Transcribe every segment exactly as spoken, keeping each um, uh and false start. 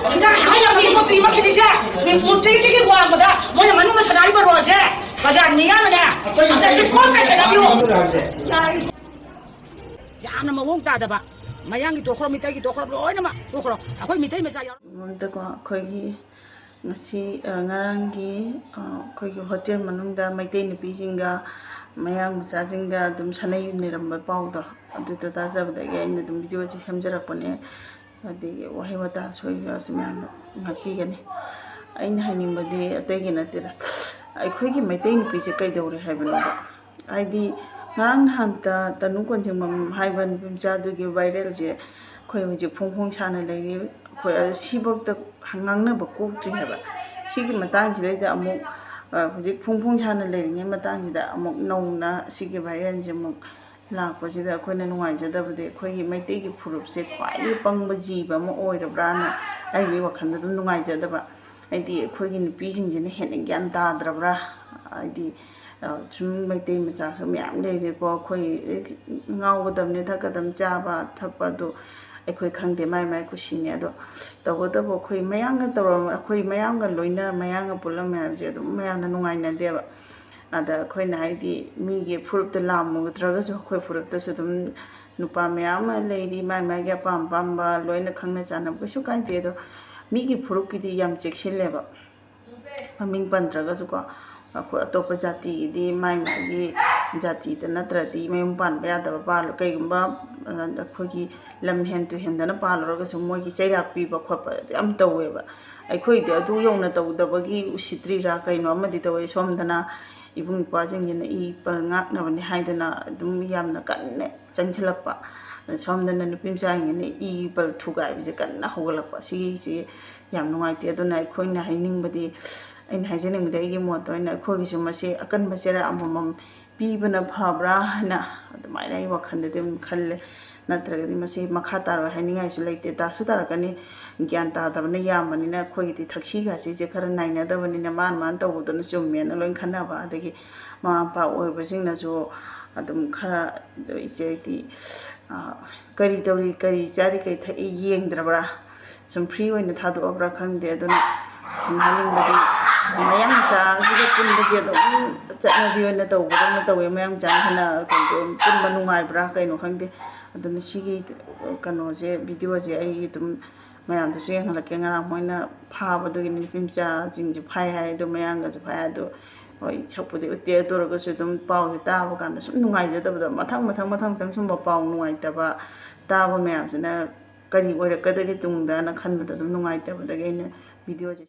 ꯍꯤꯗꯥꯛ ꯍꯥꯏꯔꯕꯗꯤ ꯃꯨꯔꯇꯤꯃꯛꯀꯤꯗꯤꯁꯦ, ꯃꯨꯔꯇꯤꯗꯒꯤ ꯋꯥꯡꯃꯗ ꯃꯣꯏꯅ ꯃꯅꯨꯡꯗ ꯁꯥꯟꯅꯔꯤꯕ ꯔꯣꯜꯁꯦ ꯕꯖꯥꯔ ꯃꯤꯌꯥꯝꯅꯅꯦ ꯑꯝꯇ ꯁꯤ ꯀꯣꯟꯅ ꯁꯦꯟꯅꯕꯤꯌꯨ꯫ ꯌꯥꯝꯅ ꯃꯑꯣꯡ ꯇꯥꯗꯕ, ꯃꯌꯥꯡꯒꯤ ꯇꯣꯛꯈ꯭ꯔꯣ, ꯃꯤꯇꯩꯒꯤ ꯇꯣꯛꯈ꯭ꯔꯣ, ꯂꯣꯏꯅꯃꯛ ꯇꯣꯛꯈ꯭ꯔꯣ꯫ ꯑꯩꯈꯣꯏ ꯃꯤꯇꯩ ꯃꯆꯥ ꯌꯥꯎꯔ- ꯃꯔꯛꯇꯀꯣ, ꯑꯩꯈꯣꯏꯒꯤ ꯉꯁꯤ, ꯑ, ꯉꯔꯥꯡꯒꯤ, ꯑ, ꯑꯩꯈꯣꯏꯒꯤ ꯍꯣꯇꯦꯜ ꯃꯅꯨꯡꯗ ꯃꯩꯇꯩ ꯅꯨꯄꯤꯁꯤꯡꯒ ꯃꯌꯥꯡ ꯃꯆꯥꯁꯤꯡꯒ ꯑꯗꯨꯝ ꯁꯥꯟꯅꯩꯅꯔꯝꯕ ꯄꯥꯎꯗꯣ, ꯑꯗꯨꯗꯣ ꯇꯥꯖꯕꯗꯒꯤ ꯑꯩꯅ ꯑꯗꯨꯝ ꯚꯤꯗꯤꯑꯣꯁꯤ ꯁꯦꯝꯖꯔꯛꯄꯅꯦ꯫ ꯑꯗꯒꯤ ꯋꯥꯍꯩ ꯋꯥꯇꯥ ꯁꯣꯏꯕꯁꯨ ꯃꯌꯥꯝꯅ ꯉꯥꯛꯄꯤꯒꯅꯤ꯫ ꯑꯩꯅ ꯍꯥꯏꯅꯤꯡꯕꯗꯤ ꯑꯇꯩꯒꯤ ꯅꯠꯇꯦꯗ, ꯑꯩꯈꯣꯏꯒꯤ ꯃꯩꯇꯩ ꯅꯨꯄꯤꯁꯦ ꯀꯩꯗꯧꯔꯦ ꯍꯥꯏꯕꯅꯣꯕ? ꯍꯥꯏꯗꯤ ꯉꯔꯥꯡ ꯅꯍꯥꯟꯇ ꯇꯅꯨ ꯀꯣꯟꯖꯦꯡꯕꯝ ꯍꯥꯏꯕ ꯅꯨꯄꯤ ꯃꯆꯥꯗꯨꯒꯤ ꯚꯥꯏꯔꯦꯜꯁꯦ ꯑꯩꯈꯣꯏ ꯍꯧꯖꯤꯛ ꯐꯣꯡ ꯐꯣꯡ ꯁꯥꯅ ꯂꯩꯔꯤ꯫ ꯑꯩꯈꯣꯏ ꯑꯗꯨ ꯁꯤꯐꯧꯗ ꯉꯥꯡꯅꯕ ꯀꯣꯛꯇ꯭ꯔꯤ ꯍꯥꯏꯕ꯫ ꯁꯤꯒꯤ ꯃꯇꯥꯡꯁꯤꯗꯩꯗ ꯑꯃꯨꯛ, ꯑ, ꯍꯧꯖꯤꯛ ꯐꯣꯡ ꯐꯣꯡ ꯁꯥꯅ ꯂꯩꯔꯤꯉꯩ ꯃꯇꯥꯡꯁꯤꯗ ꯑꯃꯨꯛ ꯅꯧꯅ ꯁꯤꯒꯤ ꯚꯥꯏꯔꯦꯜꯁꯦ ꯑꯃꯨꯛ ꯂꯥꯛꯄꯁꯤꯗ ꯑꯩꯈꯣꯏꯅ ꯅꯨꯡꯉꯥꯏꯖꯗꯕꯗꯤ, ꯑꯩꯈꯣꯏꯒꯤ ꯃꯩꯇꯩꯒꯤ ꯐꯨꯔꯨꯞꯁꯦ ꯈ꯭ꯋꯥꯏꯗꯒꯤ ꯄꯪꯕ ꯖꯤꯕ ꯑꯃ ꯑꯣꯏꯔꯕ꯭ꯔꯥꯅ ꯑꯩꯒꯤ ꯋꯥꯈꯜꯗ ꯑꯗꯨꯝ ꯅꯨꯡꯉꯥꯏꯖꯗꯕ꯫ ꯍꯥꯏꯗꯤ ꯑꯩꯈꯣꯏꯒꯤ ꯅꯨꯄꯤꯁꯤꯡꯁꯤꯅ ꯍꯦꯟꯅ ꯒ꯭ꯌꯥꯟ ꯇꯥꯗ꯭ꯔꯕ꯭ꯔꯥ? ꯍꯥꯏꯗꯤ, ꯑ, ꯁꯨꯝ ꯃꯩꯇꯩ ꯃꯆꯥꯁꯨ ꯃꯌꯥꯝ ꯂꯩꯔꯦꯀꯣ, ꯑꯩꯈꯣꯏ ꯍꯦꯛ ꯉꯥꯎꯒꯗꯕꯅꯤ, ꯊꯛꯀꯗꯕꯅꯤ, ꯆꯥꯕ ꯊꯛꯄ ꯑꯗꯨ ꯑꯩꯈꯣꯏ ꯈꯪꯗꯦ, ꯃꯥꯏ ꯃꯥꯏ ꯀꯨꯁꯤꯅꯤ꯫ ꯑꯗꯣ ꯇꯧꯕꯇꯕꯨ ꯑꯩꯈꯣꯏ ꯃꯌꯥꯝꯒ ꯇꯧꯔ-, ꯑꯩꯈꯣꯏ ꯃꯌꯥꯝꯒ ꯂꯣꯏꯅ ꯃꯌꯥꯝꯒ ꯄꯨꯜꯂꯝꯃꯦ ꯍꯥꯏꯕꯁꯦ ꯑꯗꯨꯝ ꯃꯌꯥꯝꯅ ꯅꯨꯡꯉꯥꯏꯅꯗꯦꯕ꯫ ꯑꯗ ꯑꯩꯈꯣꯏꯅ ꯍꯥꯏꯗꯤ ꯃꯤꯒꯤ ꯐꯨꯔꯨꯞꯇ ꯂꯥꯝꯃꯨꯗ꯭ꯔꯒꯁꯨ ꯑꯩꯈꯣꯏ ꯐꯨꯔꯨꯞꯇꯁꯨ ꯑꯗꯨꯝ ꯅꯨꯄꯥ ꯃꯌꯥꯝ ꯑꯃ ꯂꯩꯔꯤ, ꯃꯥꯏ ꯃꯥꯏꯒꯤ ꯑꯄꯥꯝ ꯑꯄꯥꯝꯕ ꯂꯣꯏꯅ ꯈꯪꯅ ꯆꯥꯟꯅꯕ ꯀꯩꯁꯨ ꯀꯥꯏꯗꯦ꯫ ꯑꯗꯣ ꯃꯤꯒꯤ ꯐꯨꯔꯨꯞꯀꯤꯗꯤ ꯌꯥꯝ ꯆꯦꯛꯁꯤꯜꯂꯦꯕ꯫ ꯃꯃꯤꯡ ꯄꯟꯗ꯭ꯔꯒꯁꯨꯀꯣ, ꯑꯩꯈꯣꯏ ꯑꯇꯣꯞꯄ ꯖꯥꯇꯤꯒꯤꯗꯤ ꯃꯥꯏ ꯃꯥꯏꯒꯤ ꯖꯥꯇꯤꯗ ꯅꯠꯇ꯭ꯔꯗꯤ ꯃꯌꯨꯝ ꯄꯥꯟꯕ ꯌꯥꯗꯕ ꯄꯥꯜꯂ-, ꯀꯩꯒꯨꯝꯕ, ꯑ, ꯑꯩꯈꯣꯏꯒꯤ ꯂꯝ ꯍꯦꯟ ꯇꯨ ꯍꯦꯟꯗꯅ ꯄꯥꯜꯂꯨꯔꯒꯁꯨ ꯃꯣꯏꯒꯤ ꯆꯩꯔꯥꯛ ꯄꯤꯕ ꯈꯣꯠꯄ ꯌꯥꯝ ꯇꯧꯋꯦꯕ꯫ ꯑꯩꯈꯣꯏꯗꯤ ꯑꯗꯨ ꯌꯧꯅ ꯇꯧꯗꯕꯒꯤ ꯎꯁꯤꯠꯇ꯭ꯔꯤꯔꯥ ꯀꯩꯅꯣ ꯑꯃꯗꯤ ꯇꯧꯋꯦ꯫ ꯁꯣꯝꯗꯅ ꯏꯕꯨꯡ ꯏꯄ꯭ꯋꯥꯁꯤꯡꯁꯤꯅ ꯏ ꯏꯄꯜ ꯉꯥꯛꯅꯕꯅꯤ ꯍꯥꯏꯗꯅ ꯑꯗꯨꯝ ꯌꯥꯝꯅ ꯀꯟꯅ ꯆꯪꯁꯤꯜꯂꯛꯄ, ꯁꯣꯝꯗꯅ ꯅꯨꯄꯤ ꯃꯆꯥꯁꯤꯡꯁꯤꯅ ꯏ ꯏꯄꯜ ꯊꯨꯒꯥꯏꯕꯁꯦ ꯀꯟꯅ ꯍꯧꯒꯠꯂꯛꯄ꯫ ꯁꯤꯒꯤꯁꯤ ꯌꯥꯝ ꯅꯨꯡꯉꯥꯏꯇꯦ꯫ ꯑꯗꯨꯅ ꯑꯩꯈꯣꯏꯅ ꯍꯥꯏꯅꯤꯡꯕꯗꯤ, ꯑꯩꯅ ꯍꯥꯏꯖꯅꯤꯡꯕꯗꯤ, ꯑꯩꯒꯤ ꯃꯣꯠꯇ ꯑꯣꯏꯅ ꯑꯩꯈꯣꯏꯒꯤꯁꯨ ꯃꯁꯤ ꯑꯀꯟꯕ ꯆꯩꯔꯥꯛ ꯑꯃꯃꯝ ꯄꯤꯕꯅ ꯐꯕ꯭ꯔꯥ ꯍꯥꯏꯅ ꯑꯗꯨꯃꯥꯏꯅ ꯑꯩ ꯋꯥꯈꯜꯗꯗꯤ ꯑꯗꯨꯝ ꯈꯜꯂꯦ꯫ ꯅꯠꯇ꯭ꯔꯒꯗꯤ ꯃꯁꯤ ꯃꯈꯥ ꯇꯥꯔꯣꯏ ꯍꯥꯏꯅꯤꯡꯉꯥꯏꯁꯨ ꯂꯩꯇꯦ꯫ ꯇꯥꯁꯨ ꯇꯥꯔꯛꯀꯅꯤ꯫ ꯒ꯭ꯌꯥꯟ ꯇꯥꯗꯕꯅ ꯌꯥꯝꯕꯅꯤꯅ ꯑꯩꯈꯣꯏꯒꯤꯗꯤ ꯊꯛꯁꯤ ꯈꯥꯁꯤꯁꯦ ꯈꯔ ꯅꯥꯏꯅꯗꯕꯅꯤꯅ ꯃꯥꯅ ꯃꯥꯅ ꯇꯧꯕꯗꯨꯅ ꯆꯨꯝꯃꯦꯅ ꯂꯣꯏ ꯈꯟꯅꯕ, ꯑꯗꯒꯤ ꯃꯃꯥ ꯃꯄꯥ ꯑꯣꯏꯕꯁꯤꯡꯅꯁꯨ ꯑꯗꯨꯝ ꯈꯔ ꯏꯆꯦꯗꯤ, ꯑ, ꯀꯔꯤ ꯇꯧꯔꯤ, ꯀꯔꯤ ꯆꯥꯔꯤ, ꯀꯔꯤ ꯊꯛꯏ ꯌꯦꯡꯗ꯭ꯔꯕ꯭ꯔꯥ? ꯁꯨꯝ ꯐ꯭ꯔꯤ ꯑꯣꯏꯅ ꯊꯥꯗꯣꯛꯑꯕ꯭ꯔꯥ ꯈꯪꯗꯦ꯫ ꯑꯗꯨꯅ ꯁꯨꯝ ꯍꯥꯏꯅꯤꯡꯕꯗꯤ, ꯃꯌꯥꯡ ꯃꯆꯥꯁꯤꯒ ꯄꯨꯟꯕꯁꯦ ꯑꯗꯨꯝ ꯆꯠꯅꯕꯤ ꯑꯣꯏꯅ ꯇꯧꯕꯗꯧꯅ ꯇꯧꯋꯦ꯫ ꯃꯌꯥꯡ ꯃꯆꯥꯅ ꯍꯦꯟꯅ ꯀꯩꯅꯣ, ꯄꯨꯟꯕ ꯅꯨꯡꯉꯥꯏꯕ꯭ꯔꯥ ꯀꯩꯅꯣ ꯈꯪꯗꯦ꯫ ꯑꯗꯨꯅ ꯁꯤꯒꯤ ꯀꯩꯅꯣꯁꯦ, ꯚꯤꯗꯤꯑꯣꯁꯦ ꯑꯩ ꯑꯗꯨꯝ ꯃꯌꯥꯝꯗꯁꯨ ꯌꯦꯡꯍꯜꯂꯛꯀꯦ꯫ ꯉꯔꯥꯡ ꯃꯣꯏꯅ ꯐꯥꯕꯗꯨꯒꯤ ꯅꯨꯄꯤ ꯃꯆꯥꯁꯤꯡꯁꯨ ꯐꯥꯏ ꯍꯥꯏ, ꯑꯗꯨ ꯃꯌꯥꯡꯒꯁꯨ ꯐꯥꯏ꯫ ꯑꯗꯨ ꯍꯣꯏ, ꯁꯛꯄꯨꯗꯤ ꯎꯠꯇꯦ, ꯑꯗꯨ ꯑꯣꯏꯔꯒꯁꯨ ꯑꯗꯨꯝ ꯄꯥꯎꯁꯦ ꯇꯥꯕ ꯀꯥꯟꯗ ꯁꯨꯝ ꯅꯨꯡꯉꯥꯏꯖꯗꯕꯗꯣ, ꯃꯊꯪ ꯃꯊꯪ ꯃꯊꯪ ꯃꯊꯪ ꯁꯨꯝꯕ ꯄꯥꯎ ꯅꯨꯡꯉꯥꯏꯇꯕ ꯇꯥꯕ ꯃꯌꯥꯝꯁꯤꯅ ꯀꯔꯤ ꯑꯣꯏꯔꯛꯀꯗꯒꯦ ꯇꯨꯡꯗꯅ ꯈꯟꯕꯗ ꯑꯗꯨꯝ ꯅꯨꯡꯉꯥꯏꯇꯕꯗꯒꯤ ꯑꯩꯅ ꯚꯤꯗꯤꯑꯣꯁꯦ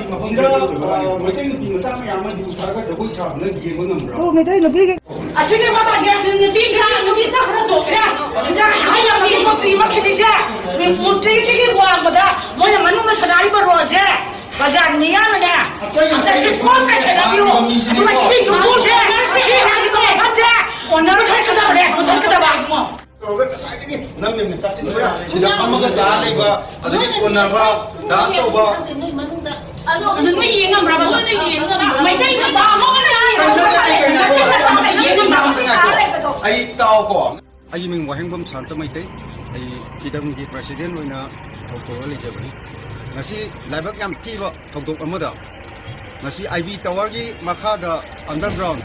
ꯃꯐꯝꯗ, ꯑ, ꯃꯩꯇꯩ ꯅꯨꯄꯤ ꯃꯆꯥ ꯃꯌꯥꯝ ꯑꯃ ꯌꯨ ꯊꯛꯑꯒ ꯖꯒꯣꯏ ꯁꯥꯕꯅ ꯌꯦꯡꯕ ꯉꯝꯕ꯭ꯔꯣ? ꯑꯣ, ꯃꯩꯇꯩ ꯅꯨꯄꯤꯒꯤ ꯑꯁꯤꯒꯤ ꯃꯃꯥꯡꯒꯤ ꯅꯨꯄꯤ ꯈꯔ, ꯅꯨꯄꯤ ꯈꯔ ꯊꯣꯛꯁꯦ꯫ ꯁꯤꯗ ꯍꯥꯏꯔꯝꯃꯤ ꯃꯨꯔꯇꯤ ꯃꯈꯤꯅꯤꯁꯦ꯫ ꯃꯨꯔꯇꯤꯗꯒꯤ ꯋꯥꯡꯃꯗ ꯃꯣꯏꯅ ꯃꯅꯨꯡꯗ ꯁꯥꯟꯅꯔꯤꯕ ꯔꯣꯜꯁꯦ, ꯕꯖꯥꯔ ꯃꯤꯌꯥꯝꯅꯅꯦ, ꯑꯝꯇ ꯁꯤ ꯀꯣꯟꯅ ꯁꯦꯟꯅꯕꯤꯌꯨ꯫ ꯑꯗꯨꯒ ꯁꯤꯒꯤ ꯌꯨꯝꯕꯨꯁꯦ, ꯁꯤ ꯍꯥꯏꯒꯗꯕ ꯃꯐꯝꯁꯦ ꯑꯣꯅꯔ ꯆꯠꯀꯗꯕꯅꯦ, ꯃꯨꯊꯠꯀꯗꯕ꯫ ꯇꯧꯔꯒ ꯉꯁꯥꯏꯗꯒꯤ ꯅꯪ ꯅꯪꯅ ꯇꯥꯁꯤꯟꯕ ꯌꯥ-, ꯁꯤꯗ ꯐꯝꯃꯒ ꯗꯥꯟꯁ ꯂꯩꯕ, ꯑꯗꯒꯤ ꯀꯣꯟꯅꯕ ꯗꯥꯟꯁ ꯇꯧꯕ꯫ ꯑꯗꯨ ꯅꯣꯏ ꯌꯦꯡꯉꯝꯕ꯭ꯔꯕ? ꯅꯣꯏꯅ ꯌꯦꯡꯉꯝꯕ꯭ꯔꯕ? ꯃꯩꯇꯩ ꯅꯨꯄꯥ ꯑꯃꯒ ꯀꯩꯅꯣ, ꯀꯩꯅꯣ, ꯀꯩꯅꯣ, ꯌꯦꯡꯉꯝꯕ꯭ꯔꯕ? ꯀꯩꯅꯣ, ꯀꯩꯅꯣ, ꯀꯩꯅꯣ, ꯑꯩ ꯇꯥꯎꯀꯣ꯫ ꯑꯩꯒꯤ ꯃꯤꯡ ꯋꯥꯍꯦꯡꯕꯝ ꯁꯥꯟꯇ ꯃꯩꯇꯩ꯫ ꯑꯩ ꯐꯤꯗꯝꯒꯤ ꯄ꯭ꯔꯦꯁꯤꯗꯦꯟ ꯑꯣꯏꯅ ꯍꯧꯗꯣꯛꯑ ꯂꯩꯖꯕꯅꯤ꯫ ꯉꯁꯤ ꯂꯥꯏꯕꯛ ꯌꯥꯝ ꯊꯤꯕ ꯊꯧꯗꯣꯛ ꯑꯃꯗ ꯉꯁꯤ ꯑꯥꯏ ꯕꯤ ꯇꯥꯋꯔꯒꯤ ꯃꯈꯥꯗ ꯑꯟꯗꯔꯒ꯭ꯔꯥꯎꯟ,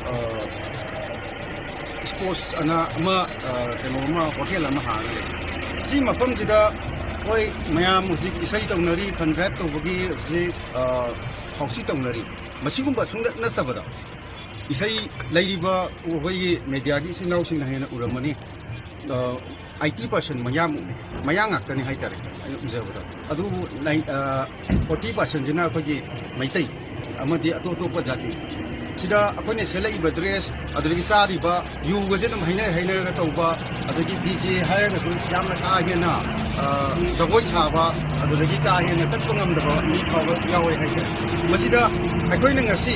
ꯑ, ꯁ꯭ꯄꯣꯔꯠꯁ ꯑꯅ ꯑꯃ, ꯑ, ꯀꯩꯅꯣ ꯑꯃ, ꯍꯣꯇꯦꯜ ꯑꯃ ꯍꯥꯡꯉ ꯂꯩ꯫ ꯁꯤ ꯃꯐꯝꯁꯤꯗ ꯑꯩꯈꯣꯏ ꯃꯌꯥꯝ ꯍꯧꯖꯤꯛ ꯏꯁꯩ ꯇꯧꯅꯔꯤ, ꯐꯟ ꯗ꯭ꯔꯥꯏꯚ ꯇꯧꯕꯒꯤ ꯍꯧꯖꯤꯛ, ꯑ, ꯍꯧꯁꯤ ꯇꯧꯅꯔꯤ꯫ ꯃꯁꯤꯒꯨꯝꯕ ꯁꯨꯡꯅꯠ ꯅꯠꯇꯕꯗ ꯏꯁꯩ ꯂꯩꯔꯤꯕ ꯑꯩꯈꯣꯏꯒꯤ ꯃꯦꯗꯤꯌꯥꯒꯤ ꯏꯆꯤꯟ ꯏꯅꯥꯎꯁꯤꯡꯅ ꯍꯦꯟꯅ ꯎꯔꯝꯃꯅꯤ꯫ ꯑ, ꯑꯥꯏꯇꯤ ꯄꯥꯔꯁꯦꯟ ꯃꯌꯥꯝ ꯎꯏ꯫ ꯃꯌꯥꯡ ꯉꯥꯛꯇꯅꯤ ꯍꯥꯏꯇꯥꯔꯦ ꯑꯩꯅ ꯎꯖꯕꯗ꯫ ꯑꯗꯨꯕꯨ ꯅꯥꯏꯟ-, ꯑ, ꯐꯣꯔꯇꯤ ꯄꯥꯔꯁꯦꯟꯁꯤꯅ ꯑꯩꯈꯣꯏꯒꯤ ꯃꯩꯇꯩ ꯑꯃꯗꯤ ꯑꯇꯣꯞ ꯑꯇꯣꯞꯄ ꯖꯥꯇꯤ꯫ ꯁꯤꯗ ꯑꯩꯈꯣꯏꯅ ꯁꯦꯠꯂꯛꯏꯕ ꯗ꯭ꯔꯦꯁ, ꯑꯗꯨꯗꯒꯤ ꯆꯥꯔꯤꯕ ꯌꯨꯒꯁꯦ ꯑꯗꯨꯝ ꯍꯩꯅ ꯍꯩꯅꯔꯒ ꯇꯧꯕ, ꯑꯗꯒꯤ ꯗꯤ ꯖꯦ ꯍꯥꯏꯔꯒꯁꯨ ꯌꯥꯝꯅ ꯀꯥ ꯍꯦꯟꯅ, ꯑ, ꯖꯒꯣꯏ ꯁꯥꯕ, ꯑꯗꯨꯗꯒꯤ ꯀꯥ ꯍꯦꯟꯅ ꯆꯠꯄ ꯉꯝꯗꯕ ꯃꯤ ꯐꯥꯎꯕ ꯌꯥꯎꯋꯦ ꯍꯥꯏꯁꯦ꯫ ꯃꯁꯤꯗ ꯑꯩꯈꯣꯏꯅ ꯉꯁꯤ,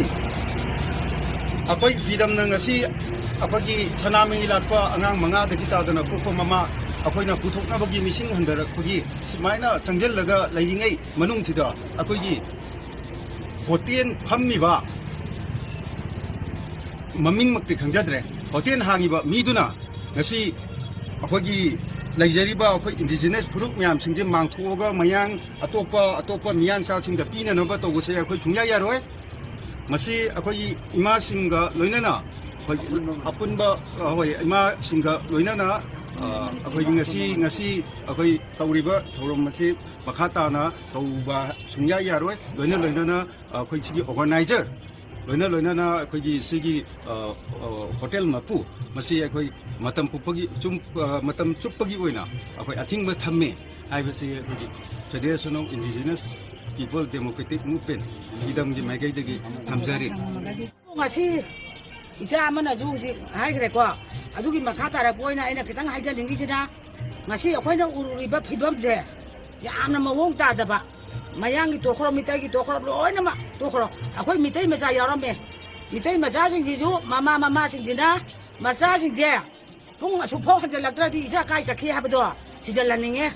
ꯑꯩꯈꯣꯏ ꯐ꯭ꯔꯤꯗꯝꯅ ꯉꯁꯤ ꯑꯩꯈꯣꯏꯒꯤ ꯁꯅꯥꯃꯍꯤ ꯂꯥꯠꯄ ꯑꯉꯥꯡ ꯃꯉꯥꯗꯒꯤ ꯇꯥꯗꯅ ꯄꯣꯛꯄ ꯃꯃꯥ ꯑꯩꯈꯣꯏꯅ ꯄꯨꯊꯣꯛꯅꯕꯒꯤ ꯃꯤꯁꯤꯡ ꯍꯟꯊꯔꯛꯄꯒꯤ ꯁꯨꯃꯥꯏꯅ ꯆꯪꯁꯤꯜꯂꯒ ꯂꯩꯔꯤꯉꯩ ꯃꯅꯨꯡꯁꯤꯗ ꯑꯩꯈꯣꯏꯒꯤ ꯍꯣꯇꯦꯜ ꯐꯝꯃꯤꯕ ꯃꯃꯤꯡꯃꯛꯇꯤ ꯈꯪꯖꯗ꯭ꯔꯦ, ꯍꯣꯇꯦꯜ ꯍꯥꯡꯉꯤꯕ ꯃꯤꯗꯨꯅ ꯉꯁꯤ ꯑꯩꯈꯣꯏꯒꯤ ꯂꯩꯖꯔꯤꯕ ꯑꯩꯈꯣꯏ ꯏꯟꯗꯤꯖꯤꯅꯁ ꯐꯨꯔꯨꯞ ꯃꯌꯥꯝꯁꯤꯡꯁꯦ ꯃꯥꯡꯊꯣꯛꯑꯒ ꯃꯌꯥꯡ ꯑꯇꯣꯞꯄ ꯑꯇꯣꯞꯄ ꯃꯤꯌꯥꯟꯆꯥꯁꯤꯡꯗ ꯄꯤꯅꯅꯕ ꯇꯧꯕꯁꯦ ꯑꯩꯈꯣꯏ ꯁꯨꯡꯌꯥ ꯌꯥꯔꯣꯏ꯫ ꯃꯁꯤ ꯑꯩꯈꯣꯏꯒꯤ ꯏꯃꯥꯁꯤꯡꯒ ꯂꯣꯏꯅꯅ, ꯑꯩꯈꯣꯏ ꯑꯄꯨꯟꯕ, ꯍꯣꯏ, ꯏꯃꯥꯁꯤꯡꯒ ꯂꯣꯏꯅꯅ, ꯑ, ꯑꯩꯈꯣꯏ ꯉꯁꯤ, ꯉꯁꯤ ꯑꯩꯈꯣꯏ ꯇꯧꯔꯤꯕ ꯊꯧꯔꯝ ꯑꯁꯤ ꯃꯈꯥ ꯇꯥꯅ ꯇꯧꯕ ꯁꯨꯡꯌꯥ ꯌꯥꯔꯣꯏ꯫ ꯂꯣꯏꯅ ꯂꯣꯏꯅꯅ ꯑꯩꯈꯣꯏ ꯁꯤꯒꯤ ꯑꯣꯔꯒꯅꯥꯏꯖꯔ, ꯂꯣꯏꯅ ꯂꯣꯏꯅꯅ ꯑꯩꯈꯣꯏꯒꯤ ꯁꯤꯒꯤ, ꯑ, ꯑ, ꯍꯣꯇꯦꯜ ꯃꯄꯨ, ꯃꯁꯤ ꯑꯩꯈꯣꯏ ꯃꯇꯝ ꯄꯨꯞꯄꯒꯤ, ꯆꯨꯝ-, ꯑ, ꯃꯇꯝ ꯆꯨꯞꯄꯒꯤ ꯑꯣꯏꯅ ꯑꯩꯈꯣꯏ ꯑꯊꯤꯡꯕ ꯊꯝꯃꯤ ꯍꯥꯏꯕꯁꯤ ꯑꯩꯈꯣꯏꯒꯤ Federation of Indigenous People Democratic Movement, ꯐꯤꯗꯝꯒꯤ ꯃꯥꯏꯀꯩꯗꯒꯤ ꯊꯝꯖꯔꯤ꯫ ꯉꯁꯤ ꯏꯆꯥ ꯑꯃꯅꯁꯨ ꯍꯧꯖꯤꯛ ꯍꯥꯏꯈ꯭ꯔꯦꯀꯣ, ꯑꯗꯨꯒꯤ ꯃꯈꯥ ꯇꯥꯔꯛꯄ ꯑꯣꯏꯅ ꯑꯩꯅ ꯈꯤꯇꯪ ꯍꯥꯏꯖꯅꯤꯡꯉꯤꯁꯤꯅ, ꯉꯁꯤ ꯑꯩꯈꯣꯏꯅ ꯎꯔꯨꯔꯤꯕ ꯐꯤꯕꯝꯁꯦ ꯌꯥꯝꯅ ꯃꯑꯣꯡ ꯇꯥꯗꯕ, ꯃꯌꯥꯡꯒꯤ ꯇꯣꯛꯈ꯭ꯔꯣ, ꯃꯤꯇꯩꯒꯤ ꯇꯣꯛꯈ꯭ꯔꯣ, ꯂꯣꯏꯅꯃꯛ ꯇꯣꯛꯈ꯭ꯔꯣ꯫ ꯑꯩꯈꯣꯏ ꯃꯤꯇꯩ ꯃꯆꯥ ꯌꯥꯎꯔꯝꯃꯦ, ꯃꯤꯇꯩ ꯃꯆꯥꯁꯤꯡꯁꯤꯁꯨ ꯃꯃꯥ ꯃꯃꯥꯁꯤꯡꯁꯤꯅ ꯃꯆꯥꯁꯤꯡꯁꯦ ꯄꯨꯡ ꯑꯁꯨꯛ ꯐꯥꯎ ꯍꯟꯖꯜꯂꯛꯇ꯭ꯔꯗꯤ ꯏꯆꯥ ꯀꯥꯏ ꯆꯠꯈꯤ ꯍꯥꯏꯕꯗꯣ ꯊꯤꯖꯤꯜꯍꯟꯅꯤꯡꯉꯦ꯫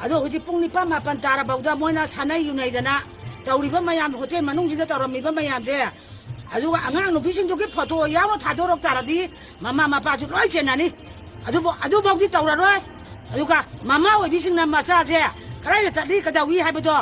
ꯑꯗꯣ ꯍꯧꯖꯤꯛ ꯄꯨꯡ ꯅꯤꯄꯥꯟ ꯃꯥꯄꯟ ꯇꯥꯔꯕꯧꯗ ꯃꯣꯏꯅ ꯁꯥꯟꯅꯩ ꯌꯨꯅꯩꯗꯅ ꯇꯧꯔꯤꯕ ꯃꯌꯥꯝ, ꯍꯣꯇꯦꯜ ꯃꯅꯨꯡꯁꯤꯗ ꯇꯧꯔꯝꯃꯤꯕ ꯃꯌꯥꯝꯁꯦ, ꯑꯗꯨꯒ ꯑꯉꯥꯡ ꯅꯨꯄꯤꯁꯤꯡꯗꯨꯒꯤ ꯐꯣꯇꯣ ꯌꯥꯎꯅ ꯊꯥꯗꯣꯔꯛ ꯇꯥꯔꯗꯤ ꯃꯃꯥ ꯃꯄꯥꯁꯨ ꯂꯣꯏ ꯆꯦꯟꯅꯅꯤ꯫ ꯑꯗꯨꯕꯨ ꯑꯗꯨꯐꯥꯎꯗꯤ ꯇꯧꯔꯔꯣꯏ꯫ ꯑꯗꯨꯒ ꯃꯃꯥ ꯑꯣꯏꯕꯤꯁꯤꯡꯅ ꯃꯆꯥꯁꯦ ꯀꯗꯥꯏꯗ ꯆꯠꯂꯤ, ꯀꯩꯗꯧꯏ ꯍꯥꯏꯕꯗꯣ